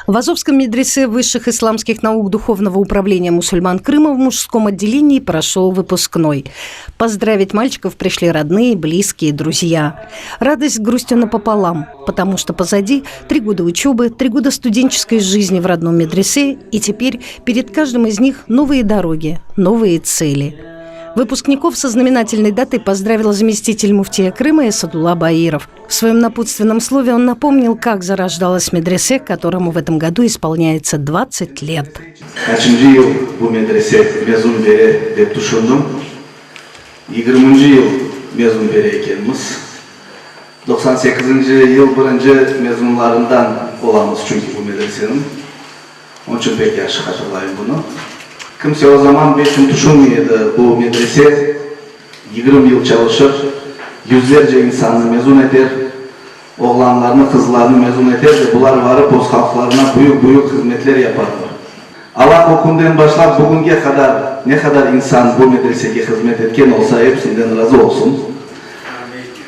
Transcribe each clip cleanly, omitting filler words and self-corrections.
В Азовском медресе высших исламских наук Духовного управления мусульман Крыма в мужском отделении прошел выпускной. Поздравить мальчиков пришли родные, близкие, друзья. Радость с грустью напополам, потому что позади три года учебы, 3 года студенческой жизни в родном медресе, и теперь перед каждым из них новые дороги, новые цели. Выпускников со знаменательной датой поздравил заместитель муфтия Крыма Эсадулла Баиров. В своем напутственном слове он напомнил, как зарождалась медресе, которому в этом году исполняется 20 лет. Qaçıncı yıl bu medrese mezun bere dep tüşündim. 20 yıl mezun bere ekenmiz. 98 yıl birinci mezunlarından olamız çünki bu medreseniñ. Onıñ içün pek yahşı hatırlayım bunı. Kimse o zaman belki tüşünmey edi bu medrese 20 yıl çalışır, yüzlerce insannı mezun eter, oğlanlarnı, qızlarnı mezun eter ve bular barıp öz halqlarına büyük büyük hızmetler yaparlar. Allah o künden başlap bugünge qadar ne qadar insan bu medresege hızmet etken olsa episinden razı olsun.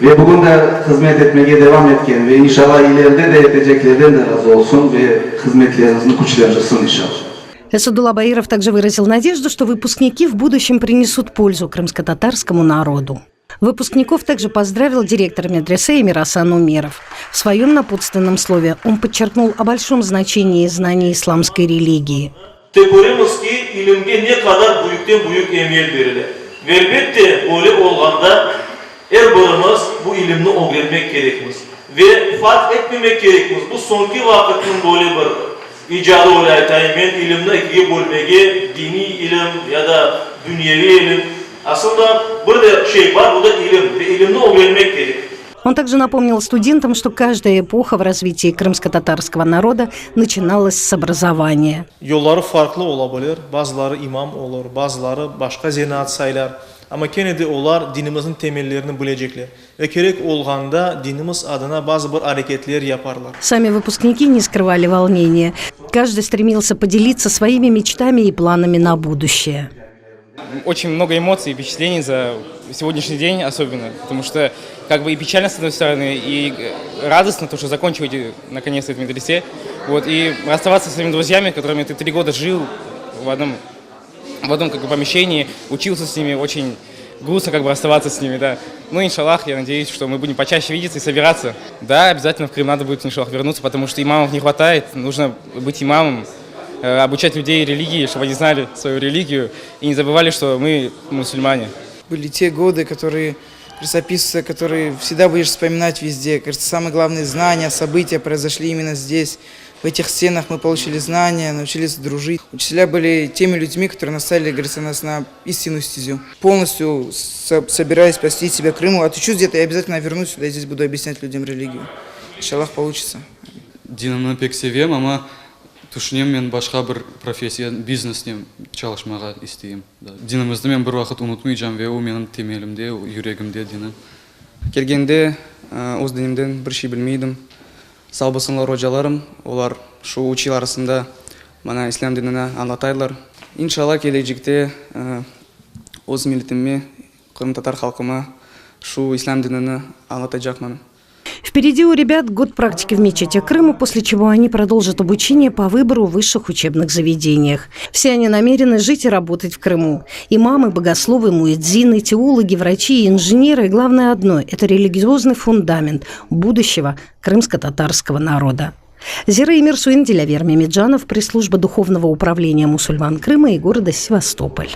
Ve bugün de hızmet etmege devam etken ve inşalla ileride de eteceklerden de razı olsun ve hızmetlerimizni küçlendirsin inşalla. Эсадулла Баиров также выразил надежду, что выпускники в будущем принесут пользу крымско-татарскому народу. Выпускников также поздравил директор медресе Эмир-Асан Умеров. В своем напутственном слове он подчеркнул о большом значении знаний исламской религии. Köremiz ki ilimge ne qadar büyükten büyük emiyet berile. Ve elbette öyle olğanda er birimiz bu ilimni ögrenmek kerekmiz. Ve farq etmemek kerekmiz. Bu soñki vaqıtnıñ böyle bir icadı öyle aytayım men ilimni ekige bölmege diniy ilim ya da dünyeviy ilim. Aslında bir de şey bar, bu da ilim. Ve ilimni ögrenmek kerek. Он также напомнил студентам, что каждая эпоха в развитии крымско-татарского народа начиналась с образования. Yolları farqlı ola bilir, bazıları imam olur, bazıları başqa zenaat saylar. Amma kene de olar dinimizniñ temellerini bilecekler. Ve kerek olğanda dinimiz adına bazı bir areketler yaparlar. Сами выпускники не скрывали волнения. Каждый стремился поделиться своими мечтами и планами на будущее. Очень много эмоций и впечатлений за сегодняшний день особенно, потому что как бы и печально с одной стороны, и радостно, то, что закончили наконец-то этот медресе. Вот, и расставаться со своими друзьями, которыми ты 3 года жил в одном как бы, помещении, учился с ними, очень грустно как бы расставаться с ними, да. Ну, иншаллах, я надеюсь, что мы будем почаще видеться и собираться. Да, обязательно в Крым надо будет, иншаллах, вернуться, потому что имамов не хватает, нужно быть имамом, обучать людей религии, чтобы они знали свою религию и не забывали, что мы мусульмане. Были те годы, которые записываются, которые всегда будешь вспоминать везде. Кажется, самые главные знания, события произошли именно здесь. В этих стенах мы получили знания, научились дружить. Учителя были теми людьми, которые наставили, говорится, нас на истинную стезю. Полностью собираюсь посвятить себя Крыму. Отучусь где-то, я обязательно вернусь сюда и здесь буду объяснять людям религию. Иншаллах, получится. Dinimni pek sevem, amma tüşünem men başqa bir professiya, biznesnen çalışmağa isteyim. Да. Dinimizni men bir vaqıt unutmaycam ve o menim temelimde, yüregimde dinim. Kelgende öz dinimden bir şey bilmeydim. Sağ bolsunlar ocalarım, olar şu üç yıl arasında maña islâm dinini añlataylar. İnşalla kelecekte öz milletime, qırımtatar halqıma şu islâm dinini añlatacaqman. Впереди у ребят год практики в мечети Крыма, после чего они продолжат обучение по выбору в высших учебных заведениях. Все они намерены жить и работать в Крыму. Имамы, богословы, муэдзины, теологи, врачи и инженеры. И главное одно – это религиозный фундамент будущего крымско-татарского народа. Зира Эмирсуин, Дилявер Мемеджанов, пресс-служба Духовного управления мусульман Крыма и города Севастополь.